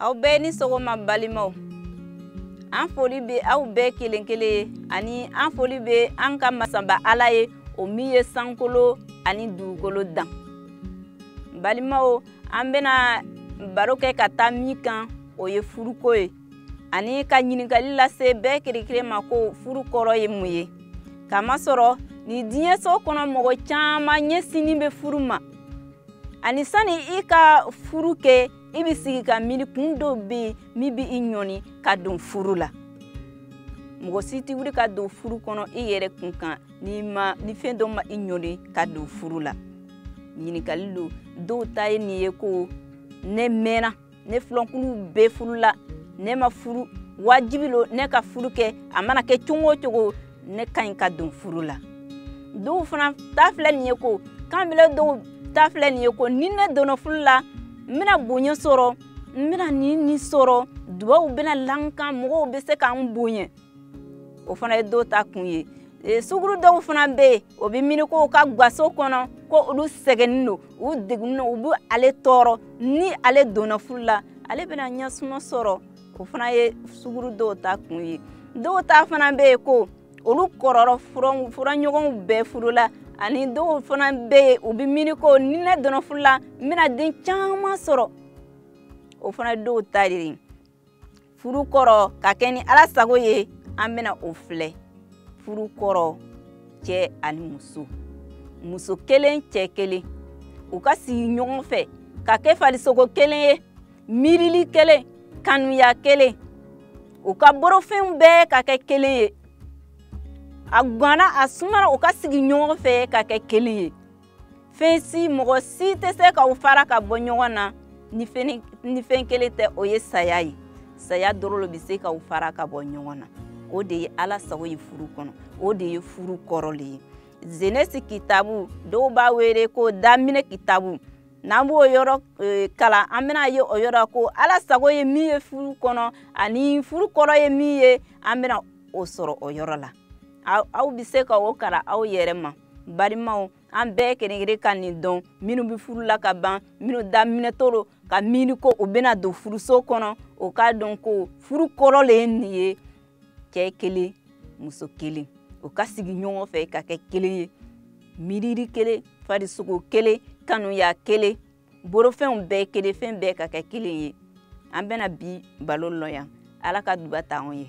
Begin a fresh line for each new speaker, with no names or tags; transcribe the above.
Aw bɛɛ ni sɔgɔma balimaw. An foli bɛ aw bɛɛ kelen kelen ye ani an foli bɛ an ka masaba Ala ye, o min ye sankolo ani dugukolo dan. Balimaw, an bɛna baro kɛ ka taa min kan, o ye furuko ye, ani ka ɲininkali lase bɛɛ kelen kelen ma ko furu kɔrɔ ye mun ye. Kamasɔrɔ nin diɲɛso kɔnɔ mɔgɔ caman ɲɛsinnen bɛ furu ma, ani sani i ka furu kɛ, i bɛ sigi ka miiri kun dɔw bɛ yen min bɛ i ɲɔni ka don furu la. Mɔgɔ si tɛ wuli ka don furu kɔnɔ i yɛrɛ kun kan ni ma ni fɛn dɔ ma i ɲɔni ka don furu la. Ɲininkali don, dɔw ta ye nin ye ko ne mɛnna, ne filankulu bɛɛ furu la, ne ma furu, wajibi lo ne ka furu kɛ, a mana kɛ cogo o cogo ne ka ɲi ka don furu la. Dɔw fana ta filɛ nin ye ko kanbele dɔw ta filɛ nin ye ko ni ne donna furu la, n bɛna bonya sɔrɔ, n bɛna nin sɔrɔ, dubaw bɛna lankan, mɔgɔw bɛ se k'an bonya. O fana ye dɔw ta kun ye. Suguru dɔw fana bɛ yen, o bɛ miiri ko u ka gaso kɔnɔ ko olu sɛgɛnnen don, u degunnen don, u bɛ ale tɔɔrɔ, ni ale donna furu la, ale bɛna ɲɛsuma sɔrɔ. O fana ye suguru dɔw ta kun ye. Dɔw ta fana bɛ yen ko olu kɔrɔrɔ furaɲɔgɔnw bɛɛ furu la, ani dɔw fana bɛ yen, u bɛ miiri ko ni ne donna furu la, n bɛna den caman sɔrɔ. O fana ye dɔw ta de ye. Furu kɔrɔ ka kɛ ni Ala sago ye, an bɛna o filɛ. Furu kɔrɔ cɛ ani muso, muso kelen cɛ kelen, u ka sigi ɲɔgɔn fɛ ka kɛ farisogo kelen ye, miirili kelen, kanuya kelen, u ka bolofɛnw bɛɛ ka kɛ kelen ye. A ganna a sumana, u ka sigi ɲɔgɔn fɛ ka kɛ kelen ye. Fɛn si, mɔgɔ si tɛ se ka u fara ka bɔ ɲɔgɔn na ni fɛn kelen tɛ, o ye saya ye. Saya dɔrɔn bɛ se ka u fara ka bɔ ɲɔgɔn na. O de ye Ala sago ye furu kɔnɔ, o de ye furu kɔrɔ le ye. Zenesi kitabu, dɔw b'a wele ko daminɛ kitabu, n'an b'o yɔrɔ kalan, an bɛna ye o yɔrɔ ko Ala sago ye min ye furu kɔnɔ ani furu kɔrɔ ye min ye, an bɛna o sɔrɔ o yɔrɔ la. Aw bɛ se ka o kalan aw yɛrɛ ma. Balimaw, an bɛɛ kelen kelen ka nin dɔn, minnu bɛ furu la ka ban, minnu daminɛtɔ don ka miiri ko u bɛna don furuso kɔnɔ, o k'a dɔn ko furu kɔrɔ le ye nin ye, cɛ kelen muso kelen, u ka sigi ɲɔgɔn fɛ ka kɛ kelen ye, miirili kelen, farisogo kelen, kanuya kelen, bolofɛnw bɛɛ kelen, fɛn bɛɛ ka kɛ kelen ye. An bɛna bi balo lɔ yan. Ala ka duba ta anw ye.